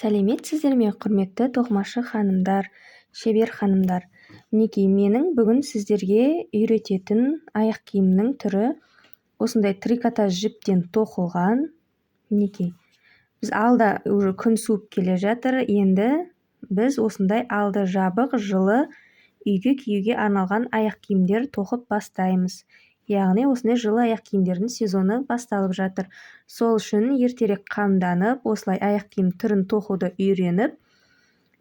Сәлеметсіздер ме, құрметті тоқымашы ханымдар, шебер ханымдар! Мінекей, менің бүгін сіздерге үйрететін аяқ киімнің түрі осындай трикотаж жіптен тоқылған. Мінекей, біз алда уже күн суып келе жатыр, енді біз осындай алды жабық, жылы үйге киюге арналған аяқ киімдер тоқып бастаймыз. Яғни осындай жылы аяқ киімдердің сезоны басталып жатыр. Сол үшін ертерек қамданып, осылай аяқ киім түрін тоқуды үйреніп,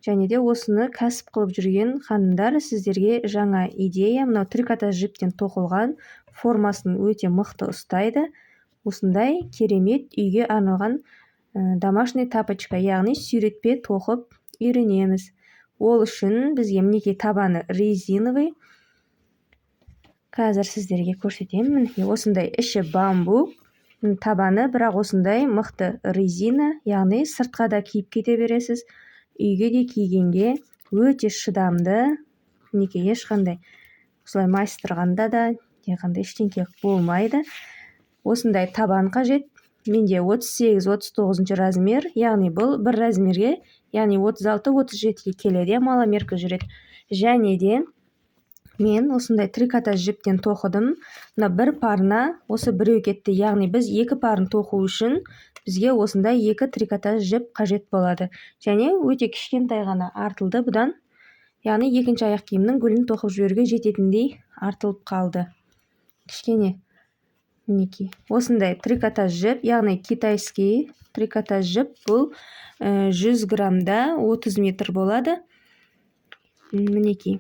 және де осыны кәсіп қылып жүрген ханымдар, сіздерге жаңа идея. Мынау трикотаж жіптен тоқылған, формасын өте мықты ұстайды. Осындай керемет үйге арналған домашний тапочка, яғни сүйретпе тоқып үйренеміз. Ол үшін бізге, мінекей, табаны резиновый. Қазір сіздерге көрсетемін. Мінекей, осындай іші бамбук, табаны бірақ осындай мықты резина, яғни сыртқа да киіп кете бересіз, үйге де кигенге өте шыдамды. Мінекей, ешқандай осылай майыстырғанда да ешқандай ештеңке болмайды. Осындай табан қажет. Менде 38-39 размер, яғни бұл бір размерге, яғни 36-37-ге келеді, маломерка жүреді. Және де мен осындай трикотаж жіптен тоқыдым. Мына бір парына осы біреу кетті, яғни біз екі парын тоқу үшін бізге осындай екі трикотаж жіп қажет болады. Және өте кішкентай ғана артылды бұдан, яғни екінші аяқ киімнің гүлін тоқып жіберуге жететіндей артылып қалды кішкене. Мінекей, осындай трикотаж жіп, яғни китайский трикотаж жіп. Бұл 100 граммда 30 метр болады. Мінекей,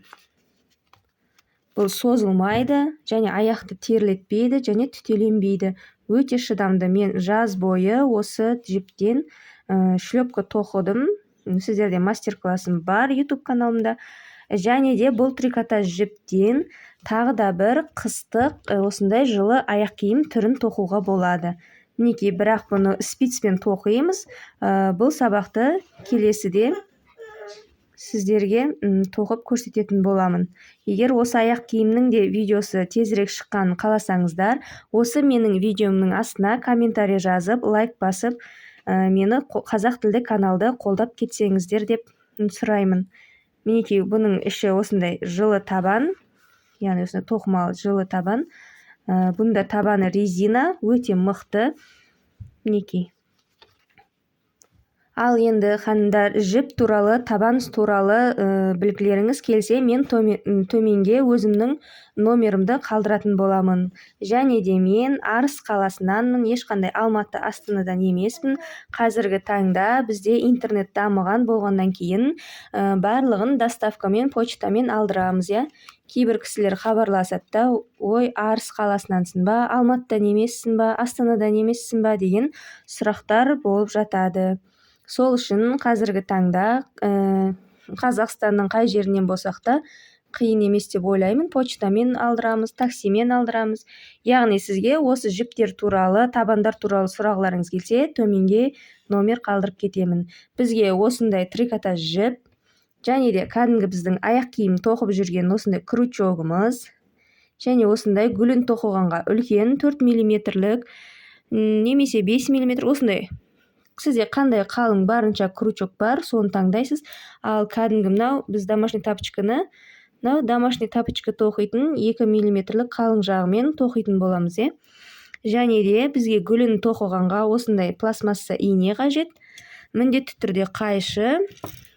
бұл созылмайды және аяқты терлетпейді және түтеленбейді, өте шыдамды. Мен жаз бойы осы жіптен шлепка тоқыдым. Сіздерде мастер классым бар YouTube каналымда. Және де бұл трикотаж жіптен тағы да бір қыстық осындай жылы аяқ киім түрін тоқуға болады. Мінекей, бірақ бұны спицпен тоқимыз. Бұл сабақты келесіде сіздерге тоқып көрсететін боламын. Егер осы аяқ киімнің де видеосы тезірек шыққанын қаласаңыздар, осы менің видеомның астына комментарий жазып, лайк басып, мені, қазақ тілді каналды қолдап кетсеңіздер деп сұраймын. Мінекей, бұның іші осындай жылы табан, яғни осындай тоқымалы жылы табан. Бұның да табаны резина, өте мықты. Мінекей. Ал енді, ханымдар, жіп туралы, табан туралы білгілеріңіз келсе, мен төменге өзімнің номерімді қалдыратын боламын. Және де мен Арыс қаласынанмын, ешқандай Алматы, Астанадан емеспін. Қазіргі таңда бізде интернет дамыған болғаннан кейін барлығын доставкамен, почтамен алдырамыз, иә. Кейбір кісілер хабарласады да: «Ой, Арыс қаласынансың ба, Алматыдан емессің ба, Астанадан емессің ба?» деген сұрақтар болып жатады. Сол үшін қазіргі таңда Қазақстанның қай жерінен болсақ та, қиын емес деп ойлаймын. Почтамен алдырамыз, таксимен алдырамыз. Яғни сізге осы жіптер туралы, табандар туралы сұрағыларыңыз келсе, төменге номер қалдырып кетемін. Бізге осындай трикотаж жіп және де кәдімгі біздің аяқ киім тоқып жүрген осындай крючогымыз және осындай гүлін тоқығанға үлкен 4 миллиметрлік немесе 5 миллиметр, осындай сізде қандай қалың барынша крючок бар, соны таңдайсыз. Ал кәдімгі мынау біз домашний тапочканы, мынау домашний тапочка тоқитын 2 миллиметрлік қалың жағымен тоқитын боламыз, иә. Және де бізге гүлін тоқығанға осындай пластмасса ине қажет, міндетті түрде қайшы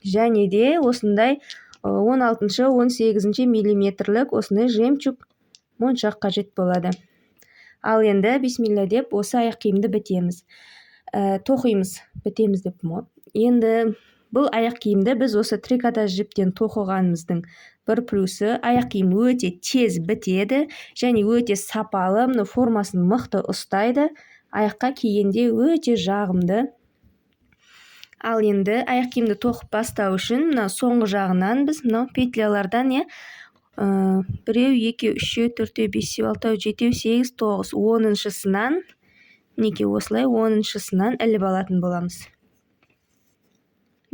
және де осындай 16-18 миллиметрлік осындай жемчуг моншақ қажет болады. Ал енді бисмилля деп осы аяқ киімді бітеміз, тоқимыз, бітеміз деппін ғой. Енді бұл аяқ киімді біз осы трикотаж жіптен тоқығанымыздың бір плюсы: аяқ киім өте тез бітеді және өте сапалы, мына формасын мықты ұстайды, аяққа кигенде өте жағымды. Ал енді аяқ киімді тоқып бастау үшін мына соңғы жағынан біз мынау петлялардан, иә, біреу, екеу, үшеу, төртеу, бесеу, алтау, жетеу, сегіз, тоғыз, 10-шысынан, мінекей, осылай 10-шысынан іліп алатын боламыз.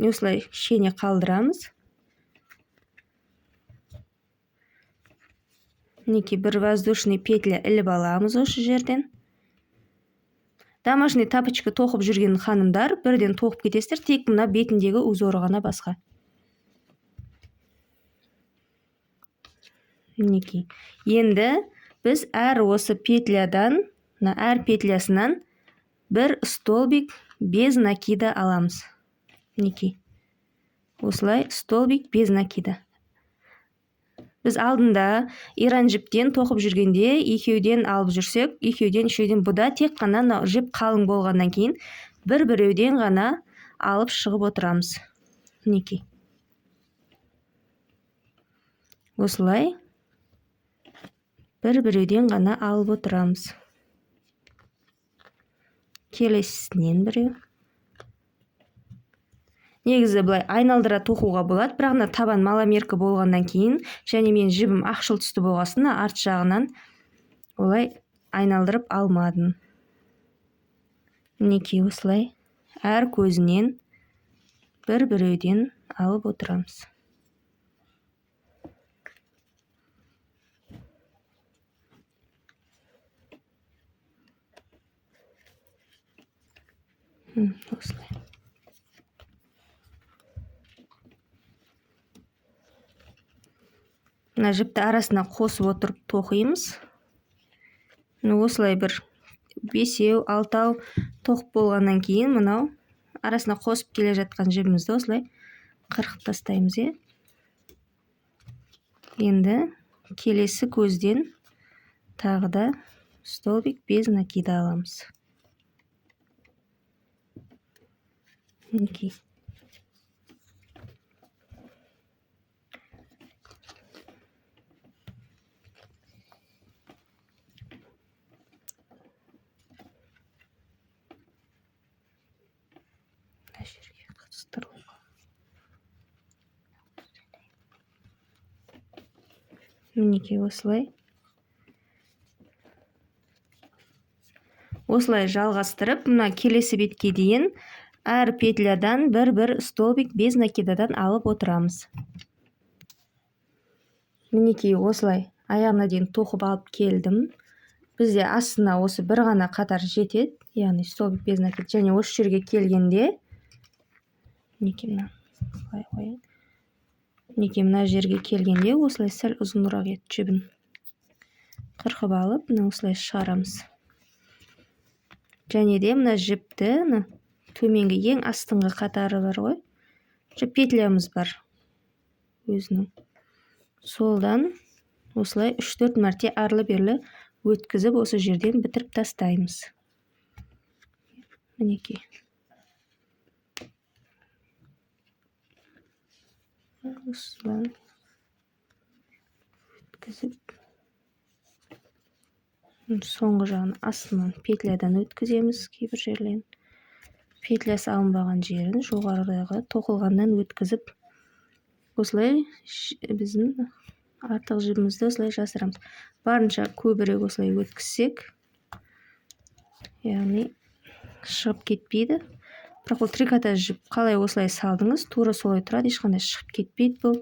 Осылай кішкене қалдырамыз. Мінекей, бір воздушный петля іліп аламыз осы жерден. Домашний тапочка тоқып жүрген ханымдар бірден тоқып кетесіздер, тек мына бетіндегі узоры ғана басқа. Мінекей. Енді біз әр осы петлядан, мына әр петлясынан бір столбик без накида аламыз. Мінекей. Осылай столбик без накида. Біз алдында иран жіптен тоқып жүргенде екеуден алып жүрсек, екеуден, үшеуден, бұда тек қана мынау жіп қалың болғаннан кейін бір-біреуден ғана алып шығып отырамыз. Мінекей. Осылай бір-біреуден ғана алып отырамыз. Келесісінен біреу. Негізі былай айналдыра тоқуға болады, бірақ мына табан маломерка болғаннан кейін және мен жібім ақшыл түсті болғасын арт жағынан олай айналдырып алмадым. Мінекей осылай әр көзінен бір-біреуден алып отырамыз. Осылай. Мына жіпті арасына қосып отырып тоқимыз. Міне осылай бір бесеу, алтау тоқып болғаннан кейін мынау арасына қосып келе жатқан жібімізді осылай қырқып тастаймыз, е? Енді келесі көзден тағы да столбик без накида аламыз. Мінекей. Мінекей осылай. Осылай жалғастырып, мына келесі бетке дейін әр петлядан бір-бір столбик без накидадан алып отырамыз. Мінекей осылай аяғына дейін тоқып алып келдім. Бізде астына осы бір ғана қатар жетеді, яғни столбик без накид. Және осы жерге келгенде, мінекей мына былай қояйын. Мінекей мына жерге келгенде осылай сәл ұзынырақ ет жібін қырқып алып, мына осылай шығарамыз. Және де мына жіпті, мына төменгі ең астыңғы қатары бар ғой, жіп петлямыз бар өзінің. Солдан осылай үш-төрт мәрте арлы-берлі өткізіп, осы жерден бітіріп тастаймыз. Мінекей. Осылай өткізіп, соңғы жағын астынан петлядан өткіземіз кейбір жерлерін. Петлясы алынбаған жерін жоғарыдағы тоқылғаннан өткізіп, осылай біздің артық жібімізді осылай жасырамыз. Барынша көбірек осылай өткізсек, яғни шығып кетпейді. Бірақ ол трикотаж жіп қалай осылай салдыңыз, тура солай тұрады, ешқандай шығып кетпейді бұл.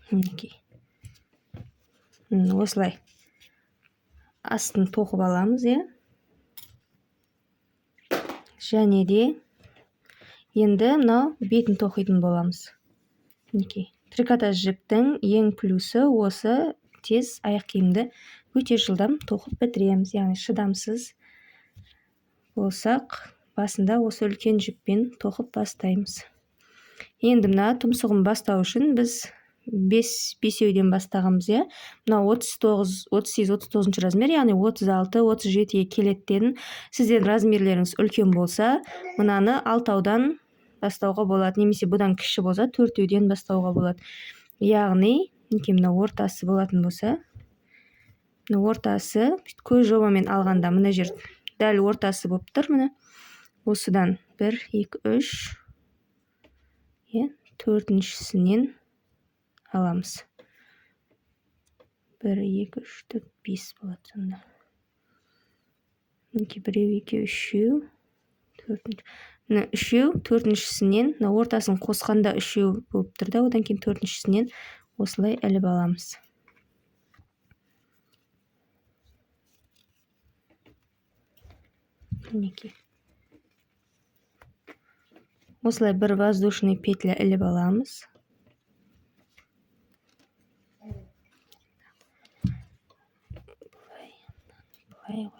Мінекей. Осылай астын тоқып аламыз, иә. Және де енді мынау бетін тоқитын боламыз. Мінекей. Трикотаж жіптің ең плюсы осы, тез аяқ киімді өте жылдам тоқып бітіреміз, яғни шыдамсыз болсақ, басында осы үлкен жіппен тоқып бастаймыз. Енді мына тұмсығын бастау үшін біз бесеуден бастағанбыз, иә. Мына отыз тоғыз, отыз сегіз, отыз тоғызыншы размер, яғни отыз алты, отыз жетіге келеді дедім. Сіздердің размерлеріңіз үлкен болса, мынаны алтаудан бастауға болады, немесе бұдан кіші болса, төртеуден бастауға болады. Яғни, мінекей мына ортасы болатын болса, мына ортасы, бүйтіп көз жобамен алғанда мына жер дәл ортасы болып тұр, міне. Осыдан 1, 2, 3, иә, төртіншісінен аламыз. 1, 2, 3, 4, 5 болады сонда. Мінекей біреу, екеу, үшеу, төртінші. Мына үшеу, төртіншісінен, мына ортасын қосқанда үшеу болып тұр да, одан кейін төртіншісінен осылай іліп аламыз. Мінекей. Осылай бір воздушный петля іліп аламыз. Былай қояйық.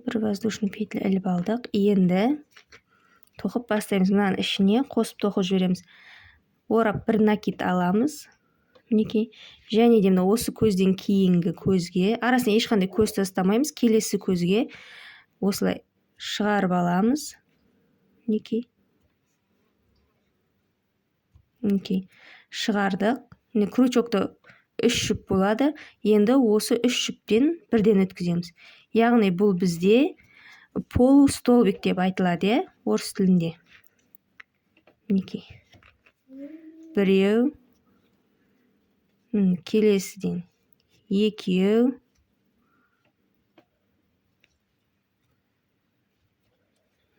Бір воздушный петля іліп алдық. Енді тоқып бастаймыз. Мынаның ішіне қосып тоқып жібереміз. Орап бір накид аламыз. Мінекей. Және де мына осы көзден кейінгі көзге, арасына ешқандай көз тастамаймыз, келесі көзге осылай шығарып аламыз. Мінекей. Мінекей. Шығардық. Міне крючокты 3 жіп болады. Енді осы 3 жіптен бірден өткіземіз. Яғни бұл бізде полустолбик деп айтылады, иә, орыс тілінде. Мінекей. Біреу, келесіден екеу,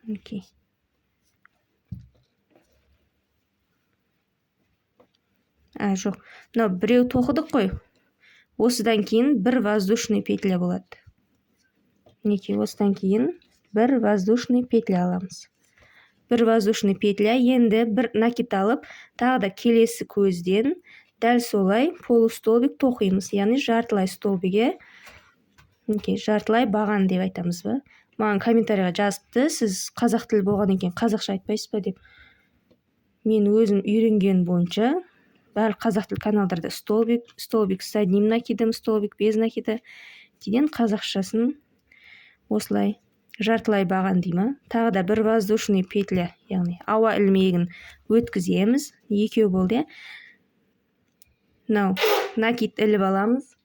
мінекей. Жоқ, мынау біреу тоқыдық қой. Осыдан кейін бір воздушный петля болады. Мінекей, осыдан кейін бір воздушный петля аламыз. Бір воздушный петля, енді бір накид алып, тағы да келесі көзден дәл солай полустолбик тоқимыз. Яғни жартылай столбиге, мінекей, жартылай баған деп айтамыз ба? Маған комментарийға жазыпты, сіз қазақ тілі болғаннан кейін қазақша айтпайсыз ба деп. Мен өзім үйренген бойынша барлық қазақ тіл каналдарда столбик, столбик с одним накидом, столбик без накида деген қазақшасын осылай жартылай баған дей ма? Тағы да бір воздушный петля, яғни ауа ілмегін өткіземіз. Екеу болды, иә? Мынау накид іліп аламыз.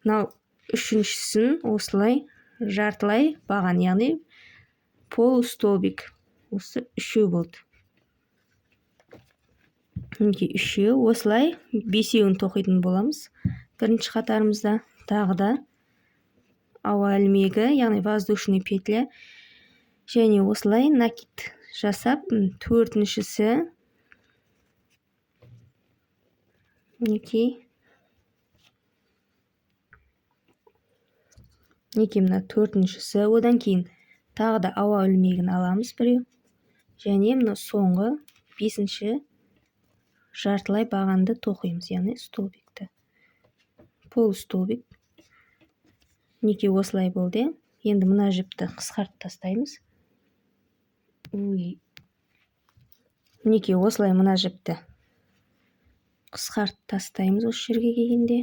Мынау үшіншісін осылай жартылай баған, яғни полустолбик. Осы үшеу болды. Мінекей үшеу, осылай бесеуін тоқитын боламыз. Бірінші қатарымызда тағы да ауа ілмегі, яғни воздушный петля, және осылай накид жасап, төртіншісі, мінекей. Мінекей мына төртіншісі, одан кейін тағы да ауа ілмегін аламыз біреу, және мына соңғы бесінші жартылай бағанды тоқимыз, яғни столбикті, полустолбик. Мінекей осылай болды. Енді мына жіпті қысқартып тастаймыз. Ой. Мінекей осылай мына жіпті қысқартып тастаймыз осы жерге келгенде.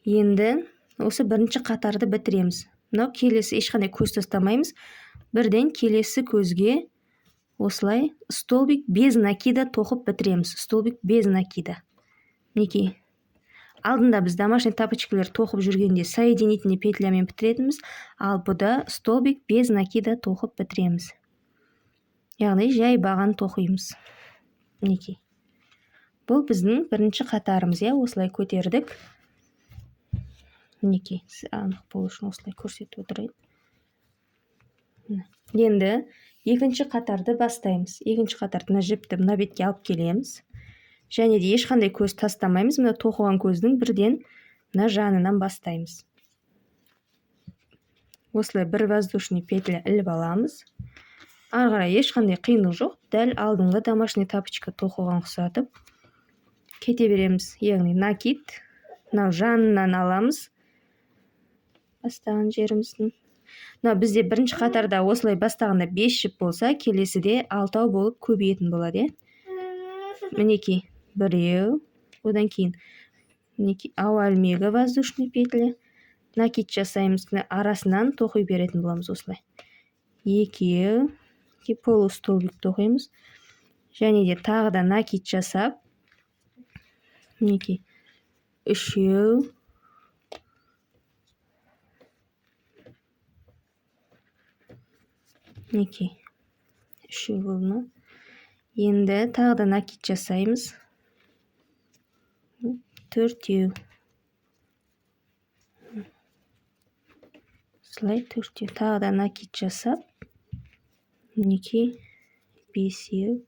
Енді осы бірінші қатарды бітіреміз. Мынау келесі ешқандай көз тастамаймыз. Бірден келесі көзге осылай столбик без накида тоқып бітіреміз. Столбик без накида. Мінекей. Алдында біз домашний тапочкалар тоқып жүргенде соединительный петлямен бітіретінбіз, ал бұда столбик без накида тоқып бітіреміз. Яғни жай баған тоқимыз. Мінекей. Бұл біздің бірінші қатарымыз, иә, осылай көтердік. Мінекей, анық болу үшін осылай көрсетіп отырайын. Енді екінші қатарды бастаймыз. Екінші қатарды мына жіпті мына бетке алып келеміз. Және де ешқандай көз тастамаймыз. Мына тоқыған көздің бірден мына жанынан бастаймыз. Осылай бір воздушный петля іліп аламыз. Ары қарай ешқандай қиындық жоқ. Дәл алдыңғы домашний тапочка тоқыған ұқсатып кете береміз. Яғни накид мынау жанынан аламыз. Бастаған жеріміздің. Мына бізде бірінші қатарда осылай бастағанда 5 жіп болса, келесіде 6 болып көбейетін болады, иә? Мінекей біреу, одан кейін мінекей ауа ілмегі воздушный петля, накид жасаймыз, мына арасынан тоқи беретін боламыз осылай. Екеу, полустолбик тоқимыз. Және де тағы да накид жасап, мінекей үшеу, мінекей үшеу болды ма? Енді тағы да накид жасаймыз. Төртеу. Осылай төртеу. Тағы да накид жасап, мінекей бесеу.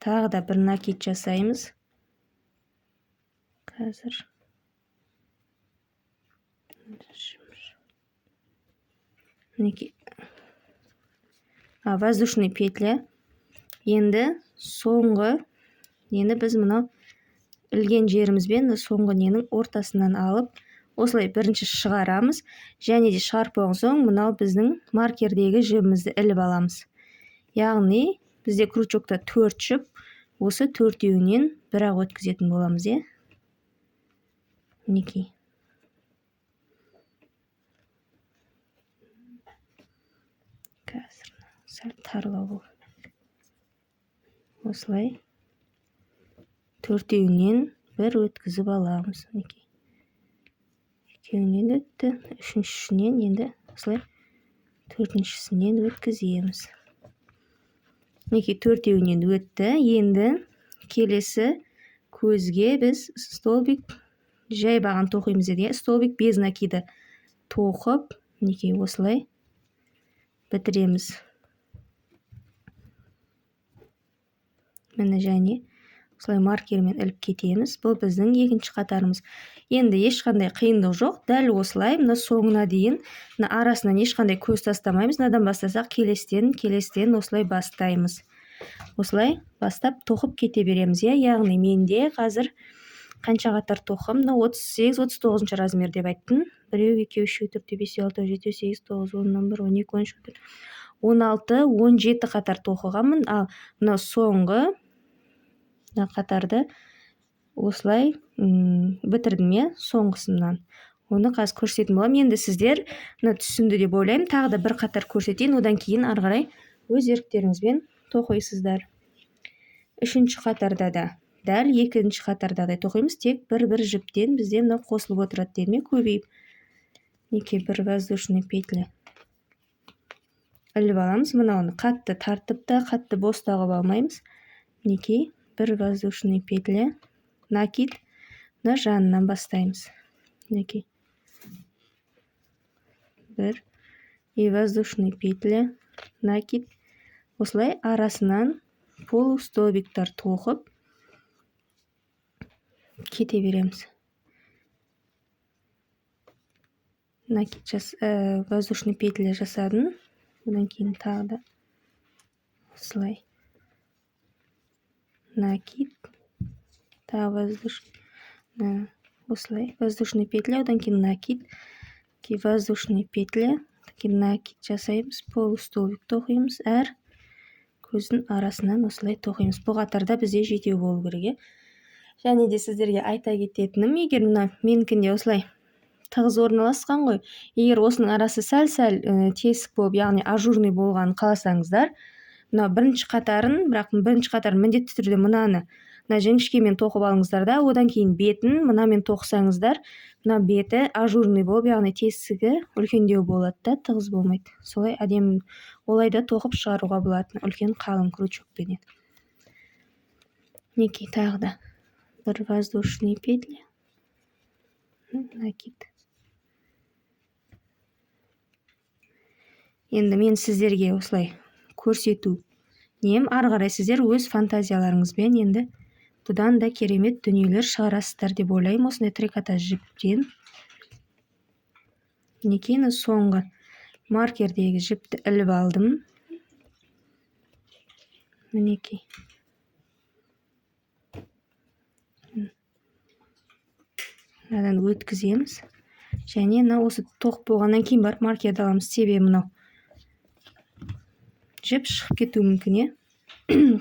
Тағы да бір накид жасаймыз. Қазір. Мінекей. Воздушный петля. Енді соңғы нені біз мынау ілген жерімізбен соңғы ненің ортасынан алып, осылай бірінші шығарамыз. Және де шығарып болған соң мынау біздің маркердегі жібімізді іліп аламыз. Яғни бізде крючокта 4 жіп, осы төртеуінен бір-ақ өткізетін боламыз, иә? Мінекей. Қазір сәл тарлау бол. Осылай төртеуінен бір өткізіп аламыз. Мінекей. Екеуінен өтті, үшіншісінен енді осылай төртіншісінен өткіземіз. Мінекей, төртеуінен өтті. Енді келесі көзге біз столбик жай баған тоқимыз деді, иә? Столбик без накида тоқып, мінекей осылай бітіреміз. Міне, және осылай маркермен іліп кетеміз. Бұл біздің екінші қатарымыз. Енді ешқандай қиындық жоқ. Дәл осылай мына соңына дейін, мына арасынан ешқандай көз тастамаймыз. Мынадан бастасақ, келестен, келестен осылай бастаймыз. Осылай бастап тоқып кете береміз, иә? Яғни менде қазір қанша қатар тоқым? Мына отыз сегіз, отыз тоғызыншы размер деп айттым. Біреу, екеу, үшеу, төртеу, бесеу, алтау, жетеу, сегіз, тоғыз, он, он бір, он екі, он үш, он төрт, он алты, он жеті қатар тоқығанмын. Ал мына соңғы мына қатарды осылай бітірдім, иә, соңғысынан. Оны қазір көрсететін боламын. Енді сіздер мына түсінді деп ойлаймын. Тағы да бір қатар көрсетейін, одан кейін ары қарай өз еріктеріңізбен тоқисыздар. Үшінші қатарда да дәл екінші қатардағыдай тоқимыз, тек бір-бір жіптен бізде мына қосылып отырады дедім, иә, көбейіп. Мінекей, бір воздушный петля іліп аламыз. Мынауны қатты тартып та, қатты бос та қылып алмаймыз. Мінекей, бір воздушный петля, накид, мына жанынан бастаймыз. Мінекей, бір и воздушный петля, накид. Осылай арасынан полустолбиктар тоқып кете береміз. Накид воздушный петля жасадым. Одан кейін тағы да осылай накид, тағы воздушный, осылай воздушный петля, одан кейін накид, кейін воздушный петля, кейін накид жасаймыз, полустолбик тоқимыз, әр көздің арасынан осылай тоқимыз. Бұл қатарда бізде жетеу болу керек, иә? Және де сіздерге айта кететінім, егер мына менікінде осылай тығыз орналасқан ғой, егер осының арасы сәл-сәл тесік болып, яғни ажурный болғанын қаласаңыздар, мына бірінші қатарын, бірақ бірінші қатарын міндетті түрде мынаны, мына жіңішкемен тоқып алыңыздар да, одан кейін бетін мынамен тоқысаңыздар, мына беті ажурный болып, яғни тесігі үлкендеу болады да, тығыз болмайды. Солай әдемі, олай да тоқып шығаруға болады, үлкен қалың крючокпенен. Мінекей, тағы да бір воздушный петля, накид. Енді мен сіздерге осылай көрсету нем, ары қарай сіздер өз фантазияларыңызбен енді бұдан да керемет дүниелер шығарасыздар деп ойлаймын осындай трикотаж жіптен. Мінекей, мына соңғы маркердегі жіпті іліп алдым. Мінекей. Мынадан өткіземіз. Және мына осы тоқ болғаннан кейін барып маркерді аламыз. Себебі мынау жіп шығып кетуі мүмкін, иә?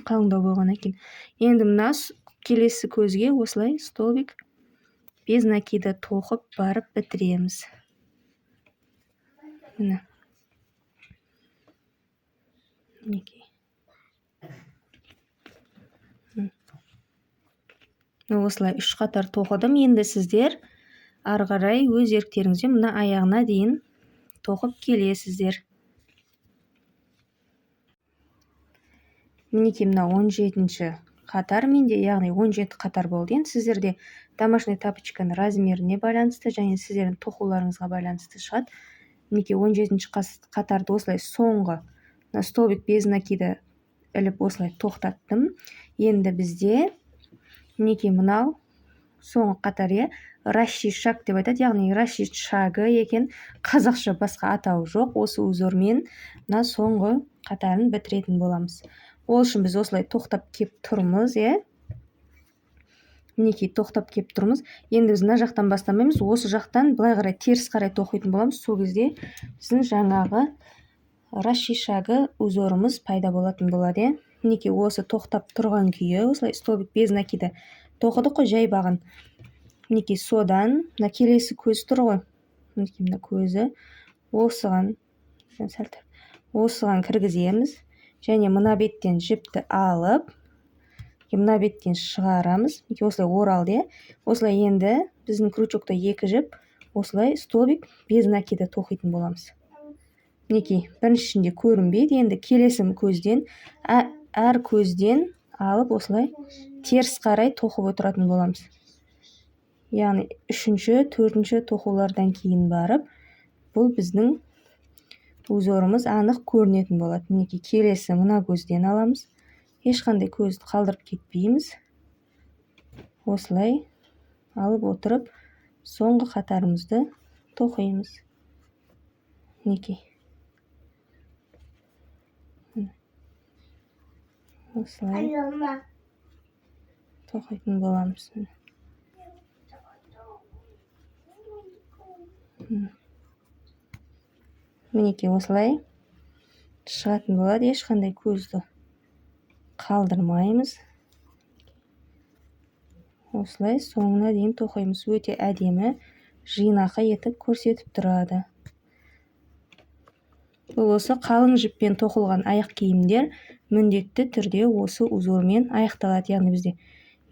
Қалыңдау болғаннан кейін. Енді мына келесі көзге осылай столбик без накида тоқып барып бітіреміз. Міне. Мінекей. Осылай үш қатар тоқыдым. Енді сіздер ары қарай өз еріктеріңізбен мына аяғына дейін тоқып келесіздер. Мінекей, мына он жетінші қатар менде, яғни он жеті қатар болды. Енді сіздерде домашний тапочканың размеріне байланысты және сіздердің тоқуларыңызға байланысты шығады. Мінекей, он жетінші қатарды осылай соңғы мына столбик без накида іліп осылай тоқтаттым. Енді бізде мінекей мынау соңғы қатар, иә, расшишак деп айтады, яғни расшишагы екен, қазақша басқа атауы жоқ. Осы узормен мына соңғы қатарын бітіретін боламыз. Ол үшін біз осылай тоқтап кеп тұрмыз, иә. Мінекей тоқтап кеп тұрмыз. Енді біз мына жақтан бастамаймыз, осы жақтан былай қарай теріс қарай тоқитын боламыз. Сол кезде біздің жаңағы расшишагы узорымыз пайда болатын болады, иә. Мінекей осы тоқтап тұрған күйі осылай столбик без накида тоқыдық қой жай бағын. Мінекей содан мына келесі көз тұр ғой, мінекей мына көзі осыған сәл осыған кіргіземіз және мына беттен жіпті алып мына беттен шығарамыз. Мінекей осылай оралды, иә. Осылай енді біздің крючокта екі жіп, осылай столбик без накида тоқитын боламыз. Мінекей біріншісінде көрінбейді. Енді келесі көзден әр көзден алып осылай теріс қарай тоқып отыратын боламыз. Яғни үшінші, төртінші тоқулардан кейін барып бұл біздің узорымыз анық көрінетін болады. Мінекей келесі мына көзден аламыз. Ешқандай көзді қалдырып кетпейміз. Осылай алып отырып соңғы қатарымызды тоқимыз. Мінекей. Осылай тоқитын боламыз. Мінекей осылай шығатын болады. Ешқандай көзді қалдырмаймыз. Осылай соңына дейін тоқимыз. Өте әдемі жинақы етіп көрсетіп тұрады. Бұл осы қалың жіппен тоқылған аяқ киімдер міндетті түрде осы узормен аяқталады. Яғни бізде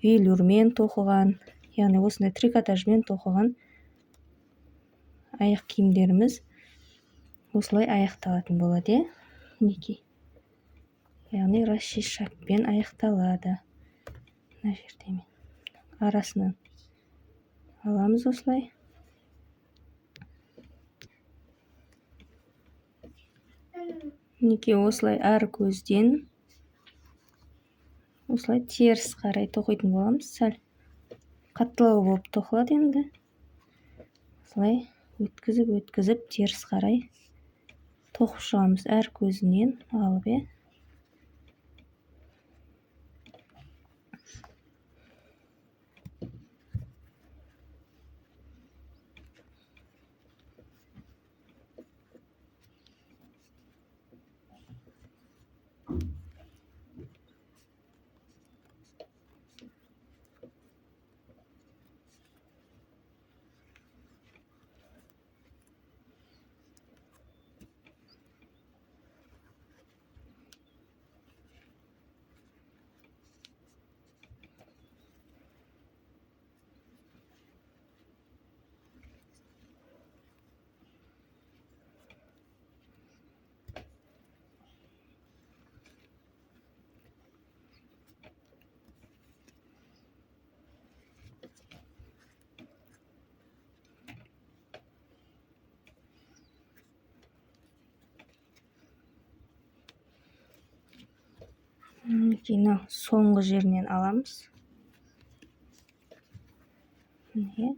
велюрмен тоқыған, яғни осындай трикотажмен тоқыған аяқ киімдеріміз осылай аяқталатын болады. Мінекей. Яғни расшишакпен аяқталады. Мына жерде мен арасынан аламыз осылай. Мінекей осылай әр көзден осылай теріс қарай тоқитын боламыз. Сәл қаттылау болып тоқылады енді. Осылай өткізіп теріс қарай тоқып шығамыз әр көзінен алып, иә. Мінекей мынау соңғы жерінен аламыз. Міне.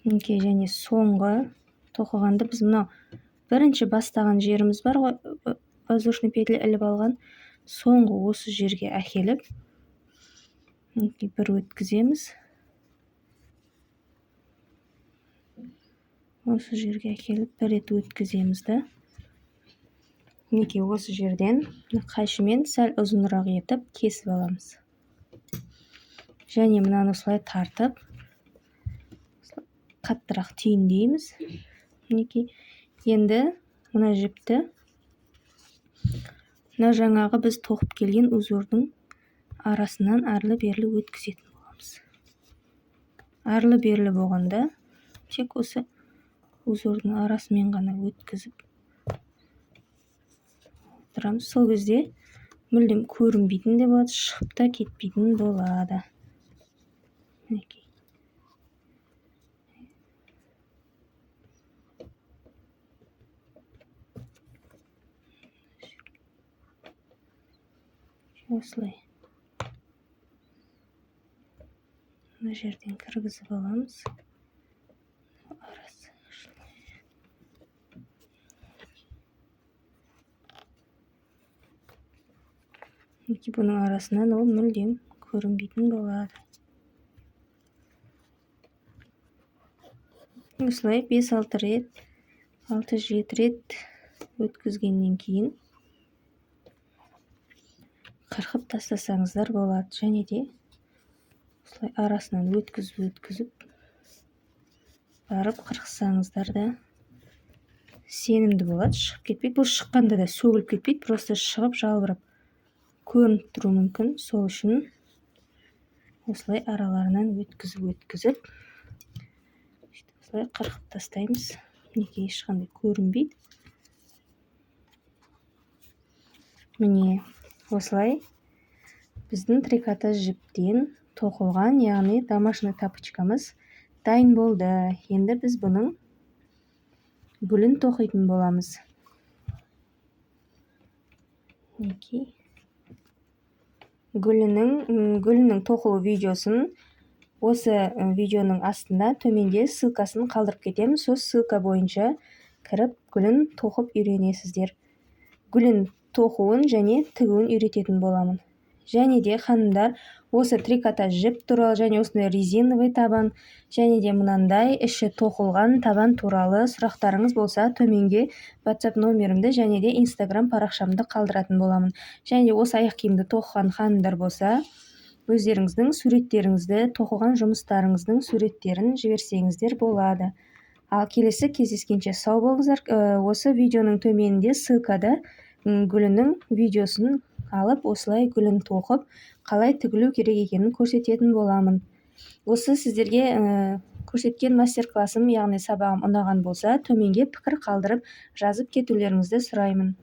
Мінекей және соңғы тоқығанды біз мынау бірінші бастаған жеріміз бар ғой, воздушный петля іліп алған, соңғы осы жерге әкеліп мінекей бір өткіземіз. Осы жерге әкеліп бір рет өткіземіз да. Мінекей осы жерден қайшымен сәл ұзынырақ етіп кесіп аламыз. Және мынаны осылай тартып қаттырақ түйіндейміз. Мінекей енді мына жіпті мына жаңағы біз тоқып келген узордың арасынан арлы-берлі өткізетін боламыз. Арлы-берлі болғанда тек осы узордың арасымен ғана өткізіп отырамыз. Сол кезде мүлдем көрінбейтін де болады, шығып та кетпейтін болады. Мінекей. Осылай мына жерден кіргізіп аламыз. Арасы мінекей, бұның арасынан ол мүлдем көрінбейтін болады. Осылай 5-6 рет, 6-7 рет өткізгеннен кейін қырқып тастасаңыздар болады. Және де осылай арасынан өткізіп барып қырқсаңыздар да сенімді болады, шығып кетпейді. Бұл шыққанда да сөгіліп кетпейді, просто шығып жалбырап көрініп тұруы мүмкін. Сол үшін осылай араларынан өткізіп осылай қырқып тастаймыз. Мінекей, ешқандай көрінбейді. Міне, осылай біздің трикотаж жіптен тоқылған, яғни домашний тапочкамыз дайын болды. Енді біз бұның гүлін тоқитын боламыз. Мінекей, гүлінің тоқылу видеосын осы видеоның астында төменде ссылкасын қалдырып кетемін. Сол ссылка бойынша кіріп гүлін тоқып үйренесіздер. Гүлін тоқуын және тігуін үйрететін боламын. Және де ханымдар, осы трикотаж жіп туралы және осындай резиновый табан және де мынандай іші тоқылған табан туралы сұрақтарыңыз болса, төменге WhatsApp номерімді және де Instagram парақшамды қалдыратын боламын. Және де осы аяқ киімді тоқыған ханымдар болса, өздеріңіздің суреттеріңізді, тоқыған жұмыстарыңыздың суреттерін жіберсеңіздер болады. Ал келесі кездескенше сау болыңыздар. Осы видеоның төменінде ссылкада гүлінің видеосын алып, осылай гүлін тоқып, қалай тігілу керек екенін көрсететін боламын. Осы сіздерге көрсеткен мастер-классым, яғни сабағым ұнаған болса, төменге пікір қалдырып, жазып кетулеріңізді сұраймын.